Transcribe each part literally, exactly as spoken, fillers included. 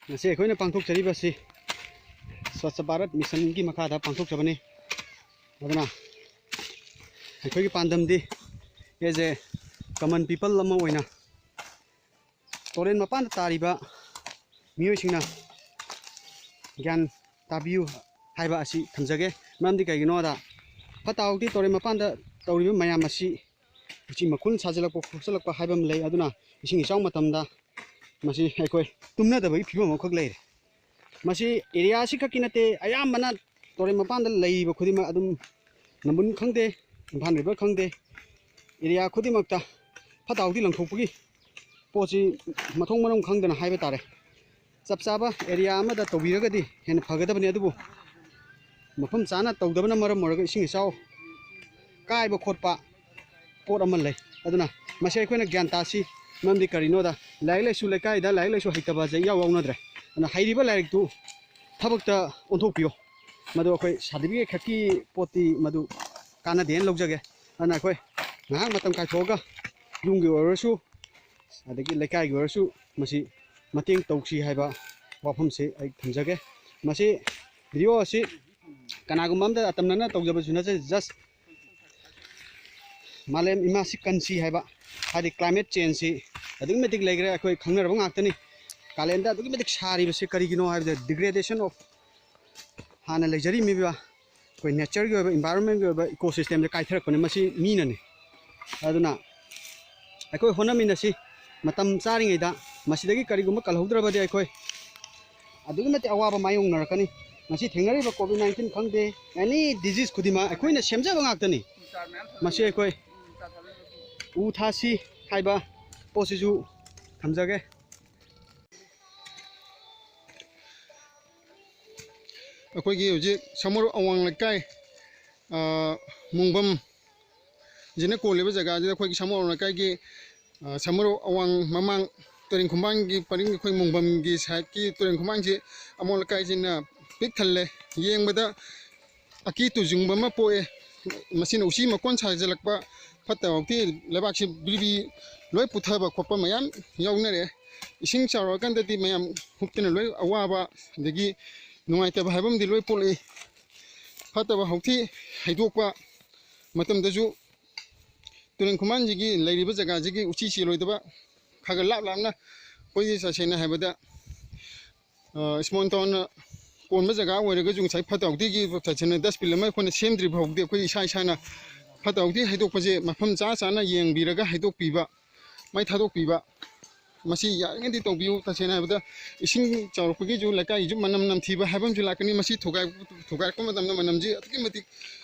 ꯉꯁꯤ ꯑꯩꯈꯣꯏꯅ ꯄꯥꯡꯊꯣꯛꯆꯔꯤꯕꯁꯤ ꯁ꯭ꯋꯥꯆ ꯚꯥꯔꯠ ꯃꯤꯁꯟꯒꯤ ꯃꯈꯥꯗ ꯄꯥꯡꯊꯣꯛꯆꯕꯅꯤ꯫ ꯑꯗꯨꯅ ꯑꯩꯈꯣꯏꯒꯤ ꯄꯥꯟꯗꯝꯗꯤ, as a common people ꯑꯃ ꯑꯣꯏꯅ, ꯇꯨꯔꯦꯜ ꯃꯄꯥꯟꯗ ꯇꯥꯔꯤꯕ ꯃꯤꯑꯣꯏꯁꯤꯡꯅ ꯒ꯭ꯌꯥꯟ ꯇꯥꯕꯤꯌꯨ ꯍꯥꯏꯕ ꯑꯁꯤ ꯊꯝꯖꯒꯦ꯫ ꯃꯔꯝꯗꯤ ꯀꯩꯒꯤꯅꯣꯗ, ꯐꯠꯇ ꯍꯥꯎꯗꯤ ꯇꯨꯔꯦꯜ ꯃꯄꯥꯟꯗ ꯇꯧꯔꯤꯕ ꯃꯌꯥꯝ ꯑꯁꯤ ꯎꯆꯤ ꯃꯈꯨꯟ ꯁꯥꯖꯤꯜꯂꯛꯄ ꯈꯣꯠꯆꯜꯂꯛꯄ ꯍꯥꯏꯕ ꯑꯃ ꯂꯩ꯫ ꯑꯗꯨꯅ ꯏꯁꯤꯡ ꯏꯆꯥꯎ ꯃꯇꯝꯗ ꯃꯁꯤ ꯑꯩꯈꯣꯏ ꯇꯨꯝꯅꯗꯕꯒꯤ ꯐꯤꯕꯝ ꯑꯃꯈꯛ ꯂꯩꯔꯦ꯫ ꯃꯁꯤ ꯑꯦꯔꯤꯌꯥ ꯑꯁꯤꯈꯛꯀꯤ ꯅꯠꯇꯦ, ꯑꯌꯥꯝꯕꯅ ꯇꯨꯔꯦꯜ ꯃꯄꯥꯟꯗ ꯂꯩꯔꯤꯕ ꯈꯨꯗꯤꯡꯃꯛ, ꯑꯗꯨꯝ ꯅꯝꯕꯨꯜ ꯈꯪꯗꯦ, ꯏꯝꯐꯥꯜ ꯔꯤꯚꯔ ꯈꯪꯗꯦ, ꯑꯦꯔꯤꯌꯥ ꯈꯨꯗꯤꯡꯃꯛꯇ ꯐꯠꯇ ꯍꯥꯎꯗꯤ ꯂꯪꯊꯣꯛꯄꯒꯤ ꯄꯣꯠꯁꯤ ꯃꯊꯣꯡ ꯃꯔꯝ ꯈꯪꯗꯅ ꯍꯥꯏꯕ ꯇꯥꯔꯦ꯫ ꯆꯞ ꯆꯥꯕ ꯑꯦꯔꯤꯌꯥ ꯑꯃꯗ ꯇꯧꯕꯤꯔꯒꯗꯤ ꯍꯦꯟꯅ ꯐꯒꯗꯕꯅꯤ, ꯑꯗꯨꯕꯨ ꯃꯐꯝ ꯆꯥꯅ ꯇꯧꯗꯕꯅ ꯃꯔꯝ ꯑꯣꯏꯔꯒ ꯏꯁꯤꯡ ꯏꯆꯥꯎ ꯀꯥꯏꯕ ꯈꯣꯠꯄ ꯄꯣꯠ ꯑꯃ ꯂꯩ꯫ ꯑꯗꯨꯅ ꯃꯁꯤ ꯑꯩꯈꯣꯏꯅ ꯒ꯭ꯌꯥꯟ ꯇꯥꯁꯤ꯫ ꯃꯔꯝꯗꯤ ꯀꯔꯤꯅꯣꯗ, ꯂꯥꯏꯔꯤꯛ ꯂꯥꯏꯁꯨ, ꯂꯩꯀꯥꯏꯗ ꯂꯥꯏꯔꯤꯛ ꯂꯥꯏꯁꯨ ꯍꯩꯇꯕꯁꯦ ꯏꯌꯥꯎ ꯌꯥꯎꯅꯗ꯭ꯔꯦ꯫ ꯑꯗꯨꯅ ꯍꯩꯔꯤꯕ ꯂꯥꯏꯔꯤꯛꯇꯨ ꯊꯕꯛꯇ ꯑꯣꯟꯊꯣꯛꯄꯤꯌꯨ꯫ ꯃꯗꯨ ꯑꯩꯈꯣꯏ ꯁꯥꯔꯇꯤꯐꯤꯀꯦꯠ ꯈꯛꯀꯤ ꯄꯣꯠꯇꯤ ꯃꯗꯨ ꯀꯥꯟꯅꯗꯦꯅ ꯂꯧꯖꯒꯦ꯫ ꯑꯗꯨꯅ ꯑꯩꯈꯣꯏ ꯉꯥꯏꯍꯥꯛ ꯃꯇꯝ ꯀꯥꯏꯊꯣꯛꯑꯒ ꯌꯨꯝꯒꯤ ꯑꯣꯏꯔꯁꯨ, ꯑꯗꯒꯤ ꯂꯩꯀꯥꯏꯒꯤ ꯑꯣꯏꯔꯁꯨ, ꯃꯁꯤ ꯃꯇꯦꯡ ꯇꯧꯁꯤ ꯍꯥꯏꯕ ꯋꯥꯐꯝꯁꯤ ꯑꯩ ꯊꯝꯖꯒꯦ꯫ ꯃꯁꯤ ꯚꯤꯗꯤꯑꯣ ꯑꯁꯤ ꯀꯅꯥꯒꯨꯝꯕ ꯑꯝꯇ ꯑꯇꯝꯅꯅ ꯇꯧꯖꯕꯁꯨ ꯅꯠꯆꯗꯦ, just ꯃꯥꯂꯦꯝ ꯏꯃꯥꯁꯤ ꯀꯟꯁꯤ ꯍꯥꯏꯕ, ꯍꯥꯏꯗꯤ climate changeꯁꯤ ꯑꯗꯨꯛꯀꯤ ꯃꯇꯤꯛ ꯂꯩꯈ꯭ꯔꯦ, ꯑꯩꯈꯣꯏ ꯈꯪꯅꯔꯕ ꯉꯥꯛꯇꯅꯤ꯫ ꯀꯥꯂꯦꯟꯗ ꯑꯗꯨꯛꯀꯤ ꯃꯇꯤꯛ ꯁꯥꯔꯤꯕꯁꯤ ꯀꯔꯤꯒꯤꯅꯣ ꯍꯥꯏꯕꯗ, degradation of ꯍꯥꯟꯅ ꯂꯩꯖꯔꯝꯃꯤꯕ ꯑꯩꯈꯣꯏ natureꯒꯤ ꯑꯣꯏꯕ, environmentꯀꯤ ꯑꯣꯏꯕ ecosystemꯁꯦ ꯀꯥꯏꯊꯔꯛꯄꯅꯤ, ꯃꯁꯤ ꯃꯤꯅꯅꯤ꯫ ꯑꯗꯨꯅ ꯑꯩꯈꯣꯏ ꯍꯣꯠꯅꯃꯤꯟꯅꯁꯤ, ꯃꯇꯝ ꯆꯥꯔꯤꯉꯩꯗ꯫ ꯃꯁꯤꯗꯒꯤ ꯀꯔꯤꯒꯨꯝꯕ ꯀꯜꯍꯧꯗ꯭ꯔꯕꯗꯤ ꯑꯩꯈꯣꯏ ꯑꯗꯨꯛꯀꯤ ꯃꯇꯤꯛ ꯑꯋꯥꯕ ꯃꯥꯌꯣꯛꯅꯔꯛꯀꯅꯤ꯫ ꯉꯁꯤ ꯊꯦꯡꯅꯔꯤꯕ COVID nineteen ꯈꯪꯗꯦ, any disease ꯈꯨꯗꯤꯡꯃꯛ ꯑꯩꯈꯣꯏꯅ ꯁꯦꯝꯖꯕ ꯉꯥꯛꯇꯅꯤ꯫ ꯃꯁꯤ ꯑꯩꯈꯣꯏ ꯎ ꯊꯥꯁꯤ ꯍꯥꯏꯕ ꯄꯣꯠꯁꯤꯁꯨ ꯊꯝꯖꯒꯦ꯫ ꯑꯩꯈꯣꯏꯒꯤ ꯍꯧꯖꯤꯛ ꯁꯥꯃꯔꯣꯛ ꯑꯋꯥꯡ ꯂꯩꯀꯥꯏ, ꯑ, ꯃꯣꯡꯕꯝ ꯁꯤꯅ ꯀꯣꯜꯂꯤꯕ ꯖꯒꯥꯁꯤꯗ ꯑꯩꯈꯣꯏꯒꯤ ꯁꯥꯃꯔꯣꯛ ꯂꯩꯀꯥꯏꯒꯤ, ꯑ, ꯁꯥꯃꯔꯣꯛ ꯑꯋꯥꯡ ꯃꯃꯥꯡ ꯇꯨꯔꯦꯟ ꯈꯣꯡꯕꯥꯟꯒꯤ ꯄꯔꯤꯡ, ꯑꯩꯈꯣꯏ ꯃꯣꯡꯕꯝꯒꯤ ꯁꯥꯏꯠꯀꯤ ꯇꯨꯔꯦꯟ ꯈꯣꯡꯕꯥꯟꯁꯤ ꯑꯃꯣꯠ ꯑꯀꯥꯏꯁꯤꯅ ꯄꯤꯛ ꯊꯜꯂꯦ꯫ ꯌꯦꯡꯕꯗ ꯑꯀꯤ ꯇꯨꯖꯨꯡꯕ ꯑꯃ ꯄꯣꯛꯑꯦ꯫ ꯃꯁꯤꯅ ꯎꯆꯤ ꯃꯀꯣꯟ ꯁꯥꯖꯤꯜꯂꯛꯄ, ꯐꯠꯇ ꯍꯥꯎꯊꯤ, ꯂꯩꯕꯥꯛꯁꯤ ꯕ꯭ꯔꯤ ꯕ꯭ꯔꯤ ꯂꯣꯏ ꯄꯨꯊꯕ ꯈꯣꯠꯄ ꯃꯌꯥꯝ ꯌꯥꯎꯅꯔꯦ꯫ ꯏꯁꯤꯡ ꯆꯥꯎꯔꯛꯑꯀꯥꯟꯗꯗꯤ ꯃꯌꯥꯝ ꯍꯨꯞꯇꯅ ꯂꯣꯏ ꯑꯋꯥꯕ, ꯑꯗꯒꯤ ꯅꯨꯡꯉꯥꯏꯇꯕ ꯍꯥꯏꯕ ꯑꯃꯗꯤ ꯂꯣꯏ ꯄꯣꯛꯂꯛꯏ꯫ ꯐꯠꯇꯕ ꯍꯥꯎꯊꯤ ꯍꯩꯗꯣꯛꯄ ꯃꯇꯝꯗꯁꯨ ꯇꯨꯔꯦꯟ ꯈꯨꯃꯥꯟꯁꯤꯒꯤ ꯂꯩꯔꯤꯕ ꯖꯒꯥꯁꯤꯒꯤ ꯎꯆꯤ ꯆꯦꯜꯂꯣꯏꯗꯕ ꯈꯔ ꯈꯔ ꯂꯥꯞ ꯂꯥꯞꯅ, ꯑꯩꯈꯣꯏꯒꯤ ꯇꯁꯦꯡꯅ ꯍꯥꯏꯕꯗ, ꯏꯁꯃꯣꯟ ꯇꯥꯎꯟꯅ ꯀꯣꯟꯕ ꯖꯒꯥ ꯑꯣꯏꯔꯒꯁꯨ, ꯉꯁꯥꯏ ꯐꯠꯇ ꯍꯥꯎꯊꯤꯒꯤ ꯇꯁꯦꯡꯅ ꯗꯁꯕꯤꯟ ꯑꯃ ꯑꯩꯈꯣꯏꯅ ꯁꯦꯝꯗ꯭ꯔꯤ ꯐꯥꯎꯗꯤ, ꯑꯩꯈꯣꯏ ꯏꯁꯥ ꯏꯁꯥꯅ ꯐꯠꯇ ꯍꯥꯎꯊꯤ ꯍꯩꯗꯣꯛꯄꯁꯦ ꯃꯐꯝ ꯆꯥ ꯆꯥꯅ ꯌꯦꯡꯕꯤꯔꯒ ꯍꯩꯗꯣꯛꯄꯤꯕ, ꯃꯩ ꯊꯥꯗꯣꯛꯄꯤꯕ, ꯃꯁꯤ ꯌꯥꯔꯤꯉꯩꯗꯤ ꯇꯧꯕꯤꯌꯨ꯫ ꯇꯁꯦꯡꯅ ꯍꯥꯏꯕꯗ, ꯏꯁꯤꯡ ꯆꯥꯎꯔꯛꯄꯒꯤꯁꯨ ꯂꯩꯀꯥꯏꯁꯨ ꯃꯅꯝ ꯅꯝꯊꯤꯕ ꯍꯥꯏꯕ ꯑꯃꯁꯨ ꯂꯥꯛꯀꯅꯤ꯫ ꯃꯁꯤ ꯊꯨꯒꯥꯏ-, ꯊꯨꯒꯥꯏꯔꯛꯄ ꯃꯇꯝꯗ ꯃꯅꯝꯁꯤ ꯑꯗꯨꯛꯀꯤ ꯃꯇꯤꯛ,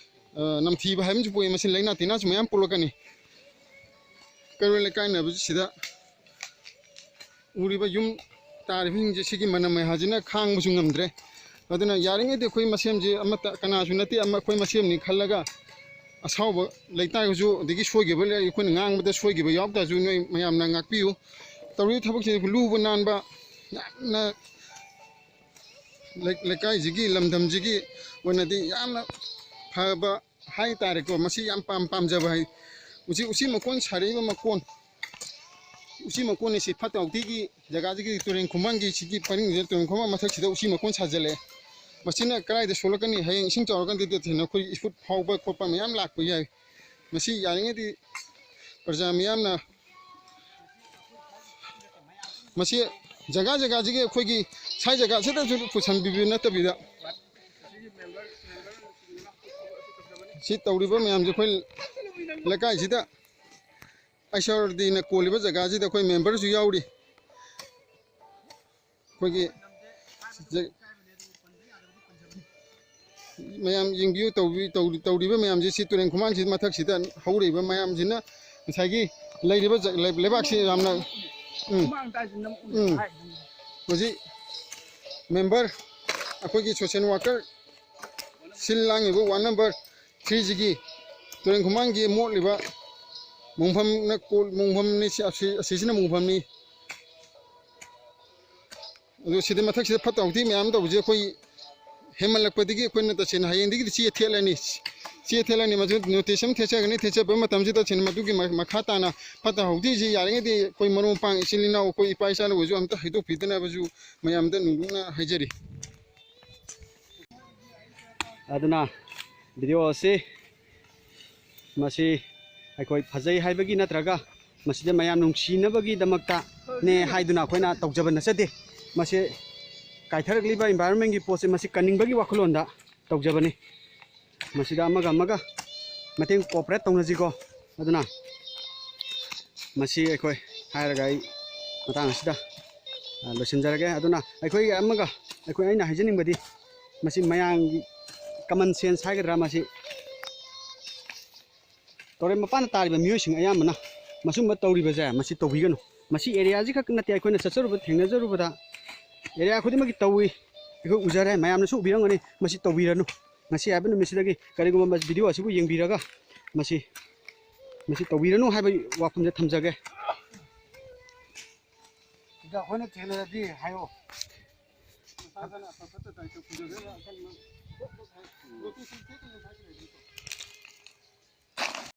ꯑ, ꯅꯝꯊꯤꯕ ꯍꯥꯏꯕ ꯑꯃꯁꯨ ꯄꯣꯛꯏ꯫ ꯃꯁꯤ ꯂꯥꯏꯅꯥ ꯇꯤꯟꯅꯥꯁꯨ ꯃꯌꯥꯝ ꯄꯣꯛꯂꯛꯀꯅꯤ꯫ ꯀꯩꯔꯣꯏ ꯂꯩꯀꯥꯏꯅ ꯁꯤꯗ ꯎꯔꯤꯕ ꯌꯨꯝ ꯇꯥꯔꯤꯕꯁꯤꯡꯁꯦ, ꯁꯤꯒꯤ ꯃꯅꯝ ꯃꯌꯥꯝꯁꯤꯅ ꯈꯥꯡꯕꯁꯨ ꯉꯝꯗ꯭ꯔꯦ꯫ ꯑꯗꯨꯅ ꯌꯥꯔꯤꯉꯩꯗꯤ ꯑꯩꯈꯣꯏ ꯃꯁꯦꯟꯁꯦ ꯑꯃꯠꯇ, ꯀꯅꯥꯁꯨ ꯅꯠꯇꯦ, ꯑꯃ ꯑꯩꯈꯣꯏ ꯃꯁꯦꯟꯅꯤ ꯈꯜꯂꯒ, ꯑꯁꯥꯎꯕ ꯂꯩꯇꯥꯔꯒꯁꯨ, ꯑꯗꯒꯤ ꯁꯣꯏꯈꯤꯕ ꯂꯩ, ꯑꯩꯈꯣꯏꯅ ꯉꯥꯡꯕꯗ ꯁꯣꯏꯈꯤꯕ ꯌꯥꯎ ꯇꯥꯔꯁꯨ, ꯅꯣꯏ ꯃꯌꯥꯝꯅ ꯉꯥꯛꯄꯤꯌꯨ꯫ ꯇꯧꯔꯤꯕ ꯊꯕꯛꯁꯤ ꯂꯨꯕ ꯅꯥꯟꯕ, ꯌꯥꯝꯅ ꯂꯩ-, ꯂꯩꯀꯥꯏꯁꯤꯒꯤ, ꯂꯝꯗꯝꯁꯤꯒꯤ ꯑꯣꯏꯅꯗꯤ ꯌꯥꯝꯅ ꯐꯕ ꯍꯥꯏ ꯇꯥꯔꯦꯀꯣ꯫ ꯃꯁꯤ ꯌꯥꯝ ꯄꯥꯝ-, ꯄꯥꯝꯖꯕ ꯍꯥꯏ꯫ ꯎꯆꯤ, ꯎꯆꯤ ꯃꯀꯣꯟ ꯁꯥꯔꯛꯏꯕ ꯃꯀꯣꯟ, ꯎꯆꯤ ꯃꯀꯣꯟ ꯑꯁꯤ ꯐꯠꯇ ꯍꯥꯎꯊꯤꯒꯤ ꯖꯒꯥꯁꯤꯒꯤ ꯇꯨꯔꯦꯟ ꯈꯨꯃꯥꯡꯒꯤ ꯁꯤꯒꯤ ꯄꯔꯤꯡꯁꯤꯗ, ꯇꯨꯔꯦꯟ ꯈꯨꯃꯥꯡ ꯃꯊꯛꯁꯤꯗ ꯎꯆꯤ ꯃꯀꯣꯟ ꯁꯥꯖꯜꯂꯛꯑꯦ꯫ ꯃꯁꯤꯅ ꯀꯗꯥꯏꯗ ꯁꯣꯛꯂꯛꯀꯅꯤ? ꯍꯌꯦꯡ ꯏꯁꯤꯡ ꯆꯥꯎꯔꯀꯥꯟꯗꯗꯤ ꯊꯦꯡꯅ ꯑꯩꯈꯣꯏ ꯏꯁꯄꯨꯠ ꯐꯥꯎꯕ ꯈꯣꯠꯄ ꯃꯌꯥꯝ ꯂꯥꯛꯄ ꯌꯥꯏ꯫ ꯃꯁꯤ ꯌꯥꯔꯤꯉꯩꯗꯤ ꯄ꯭ꯔꯖꯥ ꯃꯤꯌꯥꯝꯅ ꯃꯁꯤ ꯖꯒꯥ ꯖꯒꯥꯁꯤꯒꯤ ꯑꯩꯈꯣꯏꯒꯤ ꯁꯥꯏ ꯖꯒꯥꯁꯤꯗꯁꯨ ꯄꯨꯁꯟꯕꯤꯕ ꯅꯠꯇꯕꯤꯗ, ꯁꯤ ꯇꯧꯔꯤꯕ ꯃꯌꯥꯝꯁꯦ ꯑꯩꯈꯣꯏ ꯂꯩꯀꯥꯏꯁꯤꯗ, ꯑꯩꯁ ꯑꯥꯔ ꯗꯤꯅ ꯀꯣꯜꯂꯤꯕ ꯖꯒꯥꯁꯤꯗ ꯑꯩꯈꯣꯏ ꯃꯦꯝꯕꯔꯁꯨ ꯌꯥꯎꯔꯤ꯫ ꯑꯩꯈꯣꯏꯒꯤ ꯖ-, ꯃꯌꯥꯝ ꯌꯦꯡꯕꯤꯌꯨ, ꯇꯧꯕꯤ-, ꯇꯧ-, ꯇꯧꯔꯤꯕ ꯃꯌꯥꯝꯁꯦ, ꯁꯤ ꯇꯨꯔꯦꯟ ꯈꯨꯃꯥꯡꯁꯤ ꯃꯊꯛꯁꯤꯗ ꯍꯧꯔꯤꯕ ꯃꯌꯥꯝꯁꯤꯅ ꯉꯁꯥꯏꯒꯤ ꯂꯩꯔꯤꯕ ꯖ-, ꯂꯩ-, ꯂꯩꯕꯥꯛꯁꯤ ꯌꯥꯝꯅ, ꯎꯝ, ꯎꯝ꯫ ꯍꯧꯖꯤꯛ ꯃꯦꯝꯕꯔ, ꯑꯩꯈꯣꯏꯒꯤ ꯁꯣꯁꯦꯜ ꯋꯥꯀꯔ, ꯁꯤꯜ ꯂꯥꯡꯉꯤꯕ ꯋꯥꯔꯗ ꯅꯝꯕꯔ ꯊ꯭ꯔꯤꯁꯤꯒꯤ ꯇꯨꯔꯦꯟ ꯈꯨꯃꯥꯡꯒꯤ ꯃꯣꯠꯂꯤꯕ ꯃꯣꯡꯐꯝꯅ ꯀꯣꯜ-, ꯃꯣꯡꯐꯝꯅꯤ, ꯁꯤ-, ꯑꯁꯤ-, ꯑꯁꯤꯁꯤꯅ ꯃꯣꯡꯐꯝꯅꯤ꯫ ꯑꯗꯨ ꯁꯤꯗ ꯃꯊꯛꯁꯤꯗ ꯐꯠꯇ ꯍꯥꯎꯊꯤ ꯃꯌꯥꯝ ꯇꯧꯕꯁꯦ ꯑꯩꯈꯣꯏ ꯍꯦꯟꯃꯜꯂꯛꯄꯗꯒꯤ ꯑꯩꯈꯣꯏꯅ ꯇꯁꯦꯡꯅ ꯍꯌꯦꯡꯗꯒꯤꯗꯤ ꯆꯦ ꯊꯦꯠꯂꯅꯤ꯫ ꯆꯦ ꯊꯦꯠꯂꯅꯤ, ꯃꯗꯨ ꯅꯣꯇꯤꯁ ꯑꯃ ꯊꯦꯠꯆꯒꯅꯤ꯫ ꯊꯦꯠꯆꯕ ꯃꯇꯝꯁꯤꯗ ꯁꯤꯅ ꯃꯗꯨꯒꯤ ꯃ-, ꯃꯈꯥ ꯇꯥꯅ ꯐꯠꯇ ꯍꯥꯎꯗꯤꯁꯤ ꯌꯥꯔꯤꯉꯩꯗꯤ ꯑꯩꯈꯣꯏ ꯃꯔꯨꯞ ꯃꯄꯥꯡ, ꯏꯆꯤꯜ ꯏꯅꯥꯎ, ꯑꯩꯈꯣꯏ ꯏꯄꯥ ꯏꯆꯥꯅ ꯑꯣꯏꯔꯁꯨ ꯑꯝꯇ ꯍꯥꯏꯗꯣꯛꯄꯤꯗꯅꯕꯁꯨ ꯃꯌꯥꯝꯗ ꯅꯨꯡꯗꯨꯛꯅ ꯍꯥꯏꯖꯔꯤ꯫ ꯑꯗꯨꯅ ꯚꯤꯗꯤꯑꯣ ꯑꯁꯤ ꯃꯁꯤ ꯑꯩꯈꯣꯏ ꯐꯖꯩ ꯍꯥꯏꯕꯒꯤ ꯅꯠꯇ꯭ꯔꯒ ꯃꯁꯤꯗ ꯃꯌꯥꯝ ꯅꯨꯡꯁꯤꯅꯕꯒꯤꯗꯃꯛꯇꯅꯦ ꯍꯥꯏꯗꯨꯅ ꯑꯩꯈꯣꯏꯅ ꯇꯧꯖꯕ ꯅꯠꯆꯗꯦ꯫ ꯃꯁꯤ ꯀꯥꯏꯊꯔꯛꯂꯤꯕ ꯏꯟꯚꯥꯏꯔꯣꯟꯃꯦꯟꯒꯤ ꯄꯣꯠꯁꯦ ꯃꯁꯤ ꯀꯟꯅꯤꯡꯕꯒꯤ ꯋꯥꯈꯜꯂꯣꯟꯗ ꯇꯧꯖꯕꯅꯤ꯫ ꯃꯁꯤꯗ ꯑꯃꯒ ꯑꯃꯒ ꯃꯇꯦꯡ ꯀꯣꯑꯣꯄꯔꯦꯠ ꯇꯧꯅꯁꯤꯀꯣ꯫ ꯑꯗꯨꯅ ꯃꯁꯤ ꯑꯩꯈꯣꯏ ꯍꯥꯏꯔꯒ ꯑꯩ ꯃꯇꯥꯡ ꯑꯁꯤꯗ, ꯑ, ꯂꯣꯏꯁꯤꯟꯖꯔꯒꯦ꯫ ꯑꯗꯨꯅ ꯑꯩꯈꯣꯏ ꯑꯃꯒ, ꯑꯩꯈꯣꯏ, ꯑꯩꯅ ꯍꯥꯏꯖꯅꯤꯡꯕꯗꯤ ꯃꯁꯤ ꯃꯌꯥꯝꯒꯤ ꯀꯃꯟ ꯁꯦꯟꯁ ꯍꯥꯏꯒꯗ꯭ꯔꯥ, ꯃꯁꯤ ꯇꯨꯔꯦꯜ ꯃꯄꯥꯟꯗ ꯇꯥꯔꯤꯕ ꯃꯤꯑꯣꯏꯁꯤꯡ ꯑꯌꯥꯝꯕꯅ ꯃꯁꯨꯝꯕ ꯇꯧꯔꯤꯕꯁꯦ ꯃꯁꯤ ꯇꯧꯕꯤꯒꯅꯨ꯫ ꯃꯁꯤ ꯑꯦꯔꯤꯌꯥꯁꯤ ꯈꯛ ꯅꯠꯇꯦ, ꯑꯩꯈꯣꯏꯅ ꯆꯠꯆꯔꯨꯕ, ꯊꯦꯡꯅꯖꯔꯨꯕꯗ ꯑꯦꯔꯤꯌꯥ ꯈꯨꯗꯤꯡꯃꯛꯀꯤ ꯇꯧꯏ, ꯑꯩꯈꯣꯏ ꯎꯖꯔꯦ, ꯃꯌꯥꯝꯅꯁꯨ ꯎꯕꯤꯔꯝꯒꯅꯤ꯫ ꯃꯁꯤ ꯇꯧꯕꯤꯔꯅꯨ꯫ ꯉꯁꯤ ꯍꯥꯏꯕ ꯅꯨꯃꯤꯠꯁꯤꯗꯒꯤ ꯀꯔꯤꯒꯨꯝꯕ ꯃꯁꯤ ꯚꯤꯗꯤꯑꯣ ꯑꯁꯤꯕꯨ ꯌꯦꯡꯕꯤꯔꯒ ꯃꯁꯤ, ꯃꯁꯤ ꯇꯧꯕꯤꯔꯅꯨ ꯍꯥꯏꯕꯒꯤ ꯋꯥꯐꯝꯁꯦ ꯊꯝꯖꯒꯦ꯫ ꯁꯤꯗ ꯑꯩꯈꯣꯏꯅ ꯊꯦꯡꯅꯔꯗꯤ ꯍꯥꯏꯌꯣ꯫